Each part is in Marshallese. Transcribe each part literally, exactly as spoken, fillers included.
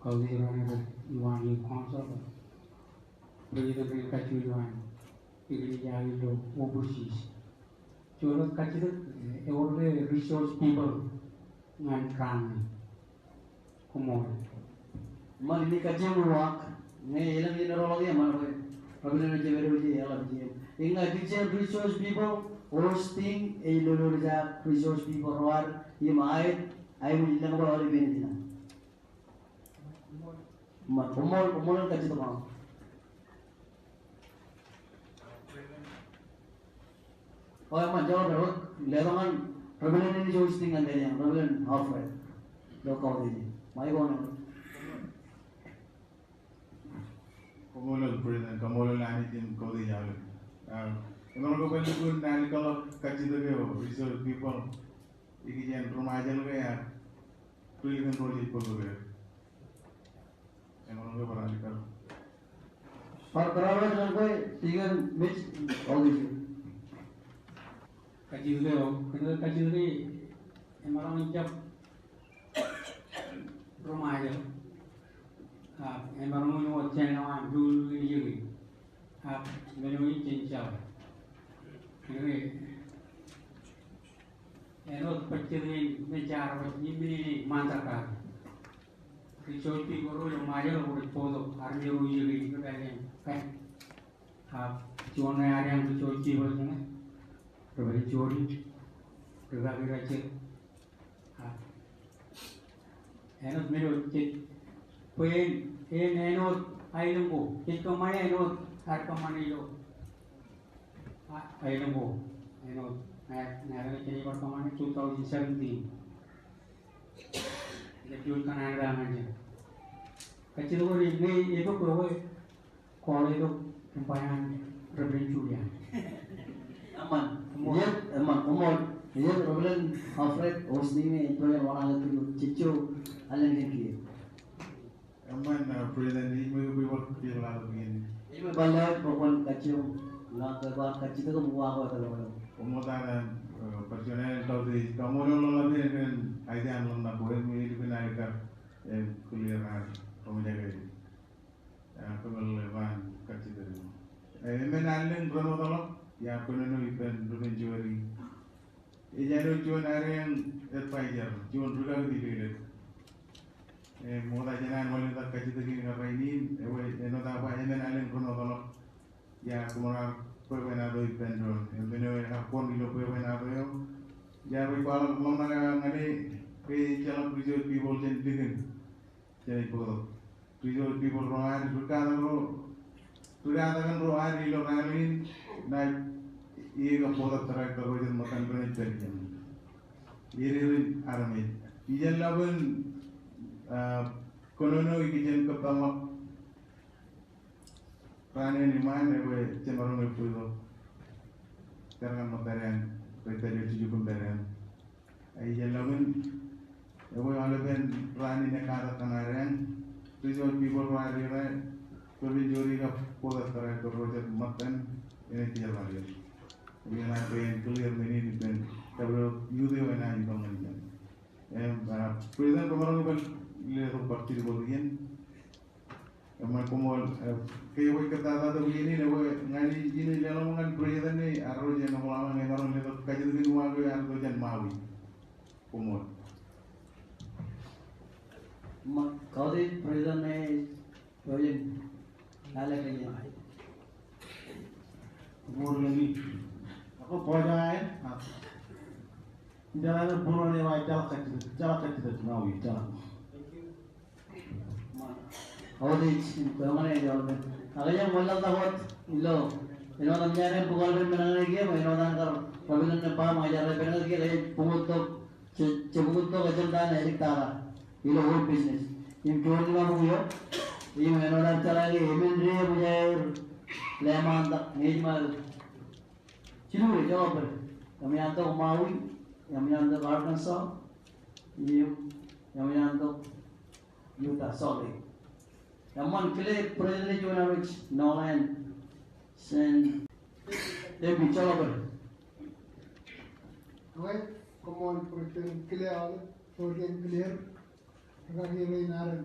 Kautiej ro ṇe kōn iwaan youth council, bwe ren kajjitōk iwaan, ikōṇaan ilo overseas. Juon wōt kajjitōk, eh, ewōr ke resource people ñan raan ṇe. Koṃṃool. Eṃṃan, ij kajjioñ uwaak, ñe elōñ in eroḷọk ie eṃṃan bwe, rej pād ilo jemān eo ej eḷap ie. Eñin ña ij kajjioñ resource people, hosting, ej lolorjak resource people ro ad, im aet, aet im lōñ bwe aolep eo ej enaaj. Eṃṃan, koṃṃool, koṃṃool kajjitōk eo. O, eṃṃan, joḷọk bwe letok ñan Reverend in hosting ñan Daniel, Reverend Alfred. Ilo kautiej. Microphone. Koṃṃool President, koṃṃool Anij im kautiej aolep. Ah, emaroñ ke bar lukkuun alikkar kajjitōk eo, resource people. Ikijjien ri Ṃajeḷ ke ear ri likin ro jej bōk bwe Emaroñ ke bar alikkar. Bar kōrā ro jen kwe, Deacon Mitch, all these. Kajjitōk eo, kōn ke kajjitōk e, emaroñ in jab ri Ṃajeḷ. Ah, emaroñ in wōt jān eo an, dul in ijeḷā. Ah, men eo in jen jeḷā. Kōn ke āinwōt bajjek in, men jaar bajjek in, men in ṃaantak kake. Ri Jewish people ro ilo Ṃajeḷ ro rej bōktok armej ro ijeḷā ippaṃ. Ak juon ṇe ear eañ ri Jewish people ro jeṇe. Rej pād ilo Jodi. Rej kaki rejjek. Ak āinwōt men eo jej bwe en, en āinwōt aelōñ ko. Jej kōṃṃane āinwōt ear kōṃṃane ilo a, aelōñ ko. Āinwōt, ña, ña ij kōṃṃane two thousand seventeen. Ilo juon kaṇ an ba ñan jen. Kajjitōk eo ej, ej bōk ro ke, kōḷḷe tok im ba ñan Reverend Julian. Eṃṃan. Koṃṃool. Iien, eṃṃan, koṃṃool. Iien Reverend Alfred, hosting e, ej ba ñan wōṇāān ilo jejjo alen jen kiiō. Eṃṃan, ah, President, ij ṃōj bwe bar kiiō ḷọk iien. Ij ṃōj bar ḷọk bwe kwōn kajjioñ ḷọk ke bar kajjitōk im uwaak wōt ḷọk. Koṃṃool tata, ah, bar juon alen kautiej, kaṃṃoolol ḷọk ḷapḷọk kōn aet an ḷōmṇak ko, im ej lukkuun alikkar, im clear ad roñjake, ah, kōmeḷeḷe bwe en kajjitōk. Eh, emān alen ren wōtlọk, iar kōnono ippān Reverend Jodi. Ej āinwōt juon ad eañ advisor, juon ri-kaki ilo elōñ. Eh, ṃokta jān an wanlōñtak kajjitōk in kab rainin, ewe, āinwōt aō ba emān alen ren wōtlọk. Iar kōṃro bwebwenato ippān doon. Im men eo ekar kōn ilo bwebwenato eo. Iar rej kwaḷọk ḷōmṇak eo ñan e, ke ejjeḷọk ri Jewish people jān likin. Jān ej bōktok. Ri Jewish people ro ad, ri-katakin ro, ri-katakin ro ad ilo rally in, naaj, ie kab board of director ro jet ṃōttan renaaj pād iien. Ie ri armej. Ijeḷā bwe, ah, kōnono ikijjien kōpeḷḷọk raan in iṃaan, ewe jemaroñ e bōktok. Jar ñan ṃōttad eañ, rej pād ilo jukjuk im pād eañ. Ij lọmọọr, ewe aolepen raan in ekkatak kōn ad eañ, ri Jewish people ro ad ri-raṇ, ri Jewish kab board of director ro jet ṃōttan, enaaj kijeḷ ḷọk. Enaaj bwe en clear men in ippān, kab ilo youth eo enaaj itok ñan ippān. Im, ah, President, kōmro bar letok bar jidik wōt iien. Eṃṃan, koṃṃool, eh, ke ewe kōttata tok iien in, ewe ñan in, in leḷọk ñan President ṇe, arro jān Oklahoma, ñe emaroñ letok kajjitōk in uwaak eo ear itok jān Maui. Koṃṃool. Eṃṃan, kautiej President ṇe, eo ej, alen eo ej. Koṃṃool ḷọk. Ak bōjā, eh? Ejjeḷọk ṇe būruon eo ej jeḷā kajjitōk, jeḷā kajjitōk, Maui, jeḷā. Kautiej, im kōṃṃane ej aolep. Ak ij ṃōk ḷọk wōt ilo, āinwōt aṃ iar bōk aolepen men ñan kiiō, āinwōt an kar, rej pād ilo, rej pād ñan kiiō, rej pukot tok, je, je pukot tok, ejjeḷọk an edik tata ilo whole business. Im juon ḷọk eo, im āinwōt an jeḷā ke emān ri, ṃōj aer, leṃaantak, ñe ej ṃae. Jilu eo, joḷọk bōd. Eṃōj an tok Maui, eṃōj an tok Arkansas, im eṃōj an tok Utah, Salt Lake. Eṃṃan, kile President eo juon aō rej, Nolan Sen David, joḷọk bōd. Eo, koṃṃool President, kile aolep, President kile er. Kake rein aer,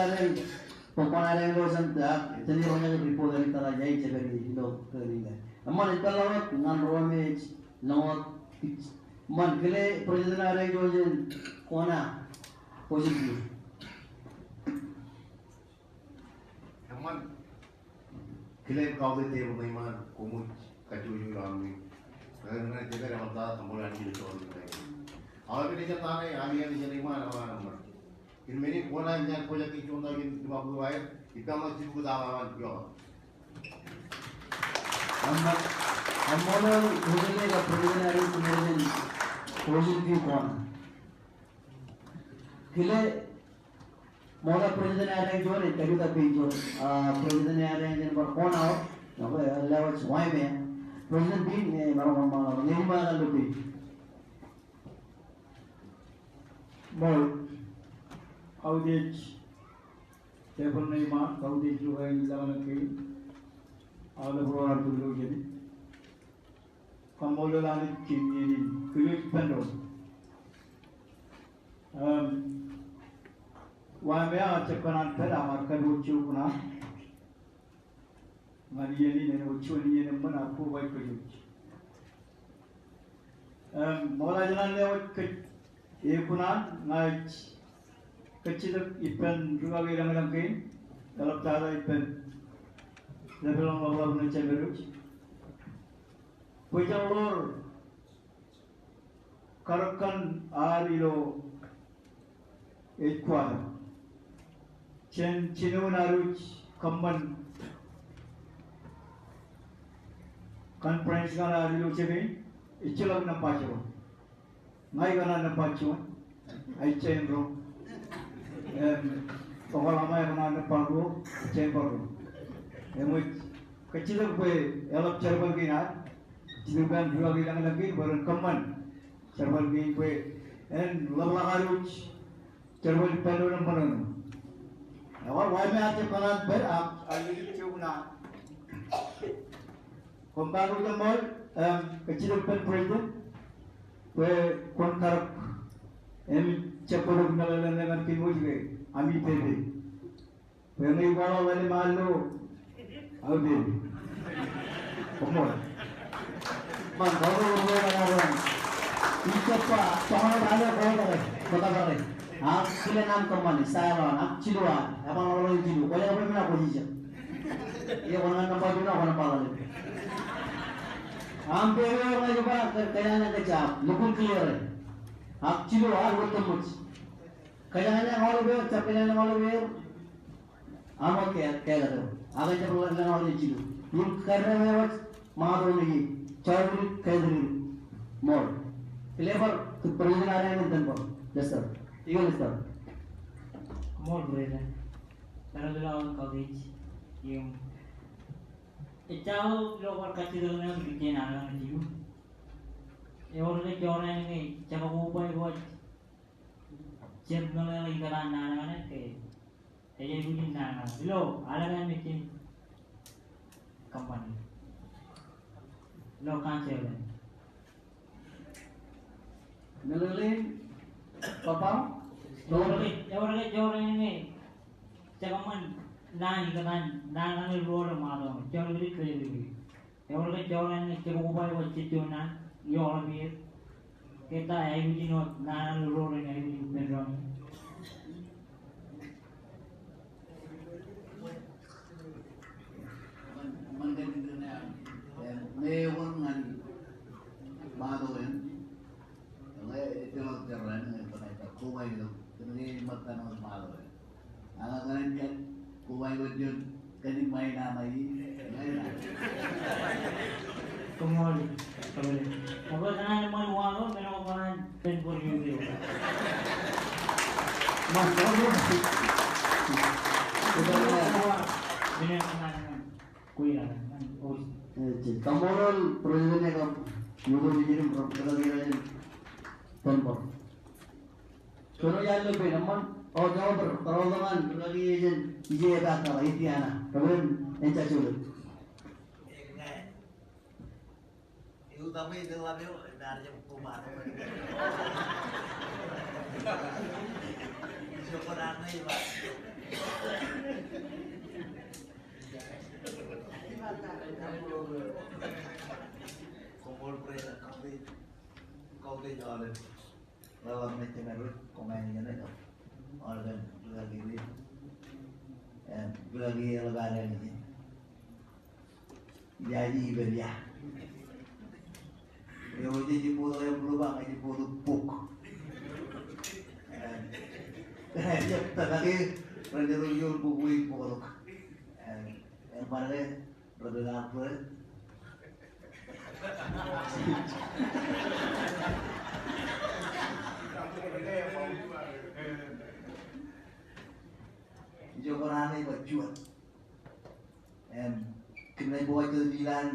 President Aaron, bwe kwōn adeañ ilo juon, ah, jen roñjake report eo ej tōl aō jepād ilo kōn ilo. Eṃṃan ej pād ḷọk ñan ro me ej lōñ wōt. Eṃṃan kile President Aaron ej juon kona. Kōjin kiiō. Eṃṃan. Kile kautiej tebōḷ ṇe iṃaan, koṃij kajjojo ilo aṃ. Ña ña jepād eḷaptata, kaṃṃoolol Anij ilo juon ṇe. Aolep eo ej tata ṇe, ami eo ej tata ṇe iṃaan, eṃṃan, eṃṃan. Im men in kona in ñan pojak in juon ta in lima bukwi wāween, ippaṃ ñan jibukwi ta ḷaḷ an iọkwe. Eṃṃan, eṃṃan, kile kab President Aaron, kōjin kiiō kona. Kile Ṃokta President Aaron juon, ej kajjitōk peijo. Ah, President Aaron juon bar kona wōt. Okay, lewōj wāween. President Bean, eh, maroñ ṃōk, ṃōk, ṃōk, ṃōk, ṃōk. Ṃool. Kautiej tebōḷ ṇe iṃaan, kautiej ilo kain lōñ kein. Aolep ro raar jepḷọk iien. Kaṃṃoolol Anij kōn iien in. Kile ej pād eo. Im, wāween eo ejjab kōṇaan pād, ak kar kōjjioñ kōṇaan. ñan iien in, āinwōt juon iien eṃṃan ak kobaik kōj wōj. Im, ṃokta jān an lewōj kōj eoon, ña ij kajjitōk ippān rūkaki lañlōñ kein, eḷaptata ippān lepḷọñ ḷapḷap ṇe Jemedwōj, bwe jen ḷoor karōk kaṇ ad ilo ej kwaḷọk. Jān jinoin ad wōj kōṃṃan conference kaṇ ad ilo jebwe in, ejjeḷọk nōṃba juon. Ña ikōṇaan nōṃba juon, ij jañin roñ. Im, Oklahoma ikōṇaan nōṃba ruo, ij jañin bar roñ. Eṃōj kajjitōk bwe eḷap jerbal kein ad, jitōk ippān rūkaki lañlōñ kein bwe ren kōṃṃan jerbal kein bwe en ḷapḷọk ad wōj jerbal ippān doon eṃṃan eo. Ekwe, wa me ij kōṇaan pād ak, ak ij kōṇaan. Koṃ bar wōj eṃṃool, im, kajjitōk ippān President bwe kwōn karōk im jab bōktok meḷeḷe ṇe ñan kōm wōj ke ami pepe. Bwe ñe ikwaḷọk ḷalem allo, aō pepe. Koṃṃool. Eṃṃan, kautiej eo rej kōṇaan. Ij jab ba, joñan eo rej kōtake, kōtake. Ak kilen aṃ kōṃṃane, sailon, ak jilu ad, eban ḷọk jilu, kwōj aikuj men ak kwōj ijab. Ie kwōn ñan nōṃba juon ak kwōn ba ḷalem. Aṃ pepe eo ñe ej ba, ke, kōjañjañ kōj jab, lukkuun clear e. Ak jilu ad wōt tōmōj. Kōjañjañ aolep er, jab kōjañjañ aolep er. Aṃ wōt ke, ke kōtake. Ak ejjab kōjañjañ aolep jilu. Im kōrā eo wōj, Ṃato ṇe ie, Charlie Kendrick Moore. Kile bar, kōj President ad eṇ in tōn bar. Lester. Ijo Lester. Koṃṃool President. Kōrā eo ilo aō kautiej. Im ejja ilo bar kajjitōk ṇe kōj kōj naan ṇe jilu. Ewōr ke jorrāān ñe jekọb kobaik wōj. Jab meḷeḷe ikōtaan naan ṇe ke ej aikuj in naan ṇe ilo alōk eo me jen kōṃṃane ilo council eo. Meḷeḷein, papa? Ewōr ke, ewōr ke jorrāān ñe jekōṃṃan naan ikōtaan naan ṇe ruo ilo Ṃato ṇe. Jorrāān ke jorrāān ñe jekọb kobaik wōj jejjo naan ioḷap er. Ke ta aikuj in wōt naan ṇe ruo ren aikuj in ippān doon. Eṃṃan, eṃṃan kajjitōk ṇe, ñe eoon ñan Ṃato eṇ, ñe ejjeḷọk jorrāān ñe kōn ej kobaik tok, kōn ke ej ṃōttan wōt Ṃato eṇ. Ak ñan kōn, kobaik wōt juon, kajin ṃae naan ṇe, ṃae naan. Koṃṃool, koṃṃool. Ekwe kōṇaan eṃṃan waḷọk, men ko kōṇaan pen bōd eo. Ṃan, koṃṃool. Men ko kōṇaan eṃṃan. Koṃṃool President eo kab youth division im rūkaki eo jān Denver. Kōnke ilo pein eṃṃan, o, Denver, kōrọọltok ñan rūkaki eo jān ije eo ej Indiana, Reverend Enja Jolek. Koṃṃool President, kautiej, kautiej aolep. Ḷōḷḷap ṇe Jemedwōj, koṃ āinwōt aolep rūkaki rein. Im rūkaki eḷap ad āinwōt Ijaje ippān ia. Eo ej bōktok envelope ak ej bōktok bok. Ej tōpar ke ren itok ioon bok eo ej bōktok. Ej bar ke rej tōpar ke. Ijo kōṇaan eo ej ba juon. Im, kōm naaj bōk jet ilo an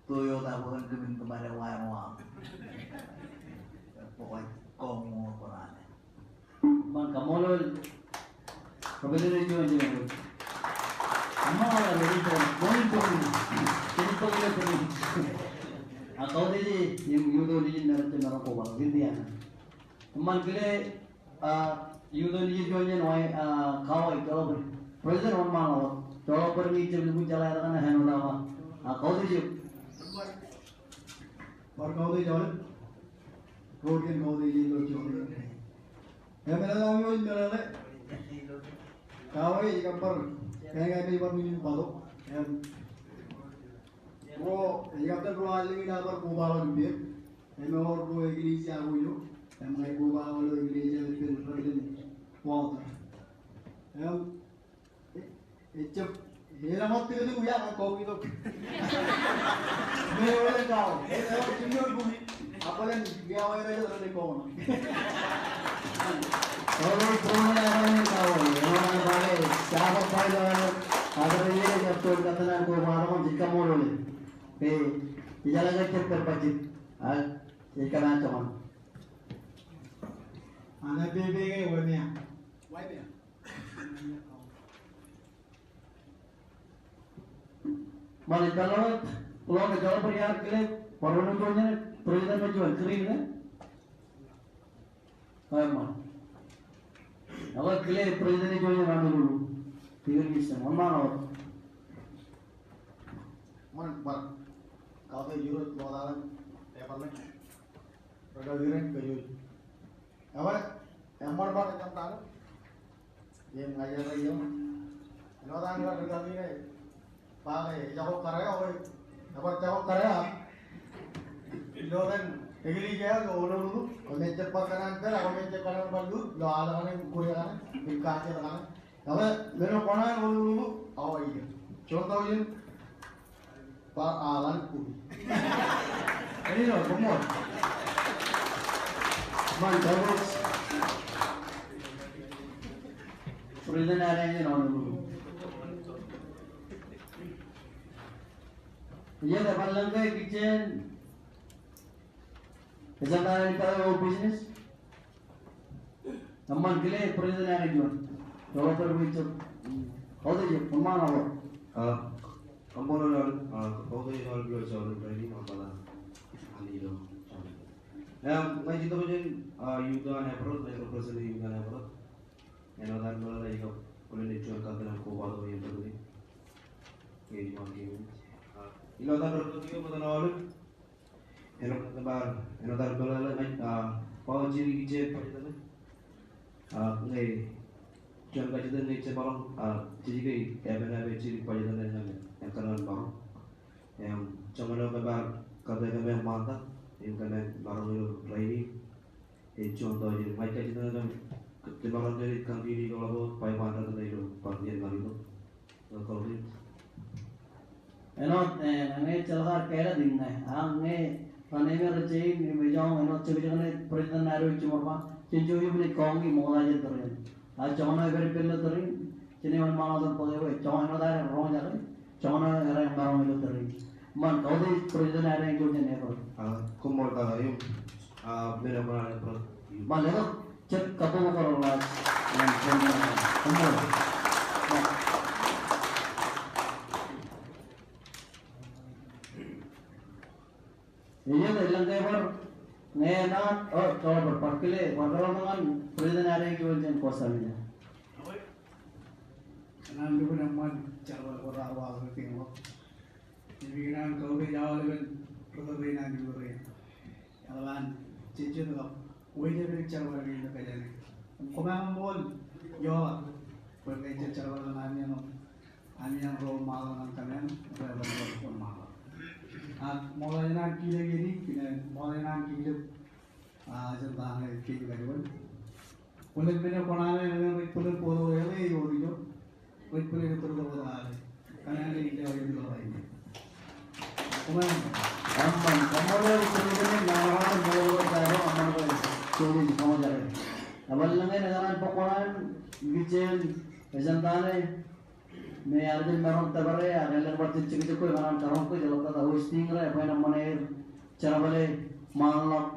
Toyota bwe kōn kōmin kōṃṃane wāween eo aṃ. Bwe kwōj kọọñṃool kōṇaan eo. Eṃṃan, kaṃṃoolol Representative John J. Kaṃṃoolol Representative John J. Ak kautiej im youth division me rej jab maroñ koba, Indiana. Eṃṃan kile, ah, youth division jān wāween, ah, Kauai, California. President wōnṃaanḷọk wōt. Joḷọk bōd ñe ij jab lukkuun jeḷā aer kaṇe āinwōt awa. A, kautiej eok. Bar kautiej aolep. Ro jen kautiej ilo juon. Im meḷeḷe eo ij meḷeḷe. Kawōj ej kab bar, kōn ke ej bar nini in batok. Im ro, ej kab jen ro allōñ in aō bar kobaḷọk ippāer. Im ewōr ro eklejia ko ijo. Im ña ij kobaḷọk ilo eklejia ippān Reverend Walter. Im Ejjab, elōñ wōt tikōtik wia ñan kọọki tok. Meḷeḷe kau, elōñ wōt jimnor bukwi, a bōlen ia wāween rej rej kọọki. Ewōr bukwi eo elōñ wōt kau, elōñ wōt kau, jabōt kau ilo, a bōlen ia rej ej tok kōttan an ko ba tok, jej kaṃṃoolol e. Ke, ijeḷā ke jab kar bajjek, a, jej kōṇaan joñan. Ana pepe ke wemea. Wemea. Ṃani, peḷḷọk, ḷọk ke joḷọk bar iar kile, bar wōnṃaanḷọk ñan president eo juon, kile ke? Eṃṃan. Eḷọk kile president eo juon ñan Honolulu. Tikōn Wisdom, wōnṃaanḷọk. Ṃani, bar kautiej Irooj ḷotak in, ebar ṇe. Rūkaki rein kōj. Ewe, eṃṃan bar ejjab tata. Im ña ij rej eo. Āinwōt an ilo rūkaki ṇe ba ke ejako kōrā eo, ebar jako kōrā. Ilo etan eklejia eo ilo Honolulu, kōmij jab bar kōṇaan pād, kōmij jab kōṇaan bar lutōk ilo aḷ kaṇe, kūr kaṇe, im kajjitōk kaṇe. Ewe, men eo kōṇaan Honolulu, awa iiō. Juon taujin, Ba, a, ḷalem bukwi. Āinwōt, koṃṃool. Ṃani, David. President eo an Honolulu. Iiō, ebar lōñ ke kijjien. Ejjab bar ej bar old business. Eṃṃan, kile president eo juon. Joḷọk bōd ñe ij jab. Kautiej eok, eṃṃan aolep. A, kaṃṃoolol aolep, a, kautiej aolep ilo jabdewōt rainin, eṃṃan aolep. Im ña ij itok jān, a, youth eo an Everett, ña ij represent youth eo an Everett. Āinwōt an meḷeḷe ij kab bōlen juon kōttan an kobatok iien tōre in. Ke ej ṃaan ke, a, ilo etan rūkaki eo, etan aolep. Āinwōt, āinwōt an meḷeḷe ña ij, a, ba jen ikijjien bajjek ṇe. A, ñe, juon kajjitōk ñe ij maroñ, a, jej ke, epen epen jen bajjek ṇe ñan, ñan kōṇaan maroñ. Im, joñan eo kōm bar, kōttan kōm ṃaantak, im kōm maroñ ilo rainin. Ej juon taujin, ña ij kajjitōk ñan, kōm, jen maroñ jen continue ilo ḷapḷọk, bar ṃaantak ṇe ilo, bar iien ṇa ilo. Āinwōt, e, ñe ejjeḷọk ad kāālōt in ñe, a ñe ren emaroñ rej jañin im ejjeḷọk āinwōt jekjek ṇe president eo ad ej jiṃor ba, jen jouj im naaj kọọki ṃokta jān tōre in. A joñan eo epād ippān ilo tōre in, jen wōnṃaanḷọk bōk ewe, joñan eo ej roñjake, joñan eo ej maroñ ilo tōre in. Ṃan, kautiej president eo ad juon jān Everett. A, koṃṃool kake im, a, men eo kōṇaan Everett. Ṃan, letok. Jet kabbokbok ḷọk. Iien elōñ ke bar ñe enaaj, o, joḷọk bar, bar kile, bar kile ñan president eo ad juon jān Costa Mesa. Kōṇaan lukkuun eṃṃan jerbal ko raar waḷọk ke ṃōk. Im ikōṇaan kautiej aolepen ri-tōre in an Irooj. Eḷap an jejjet kab wōj epen jerbal kein ilo kōjām in. Im koṃ ṃool ioḷaḷ bwe ñe ejjab jerbal ñan amieañ, amieañ ro ṃaanḷọk ñan kōm, ro ṃaanḷọk. Ak ṃokta jān an kile iien in, kile, ṃokta jān an kile, a, jān ta ṇe kein kajuon. Bōlen men eo kōṇaan eo, rej bōlen bōktok eḷe ewōr ijo. Rej bōlen bōktok eḷe. Kōṇaan eo ilo rainin. Amen. Amen. Kaṃṃoolol President, ña ij kōṇaan bōktok eḷe, amen. Ebar lōñ in ekōṇaan bōk kōṇaan, ikijjien, ejān ta ṇe, me ear jab maroñ tōpar e, ak elōñ bar jejjekjek ko, ekōṇaan karoñ ko, jeḷak tata hosting ro, bwe en eṃṃan aer jerbale ṃaanḷọk,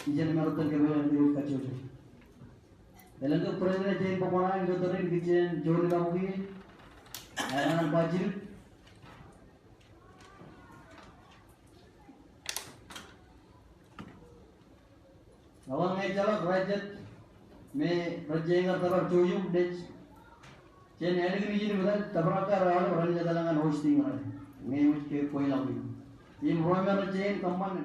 ijeṇ imaroñ kōpeḷḷọk kajjojo. Elōñ ke president ej bōk kōṇaan ilo tōre in, ikijjien joortak ko, ekōṇaan ba jidik. Eḷaññe ejjeḷọk rej jet me rej jañin kar tōpar jouj im naaj Jān ālikin ijin im etal, tōprak ko raar, raar jeḷā ñan hosting ro. Ñe eṃōj ke kweilọk im. Im ro me rej jañin kōṃṃan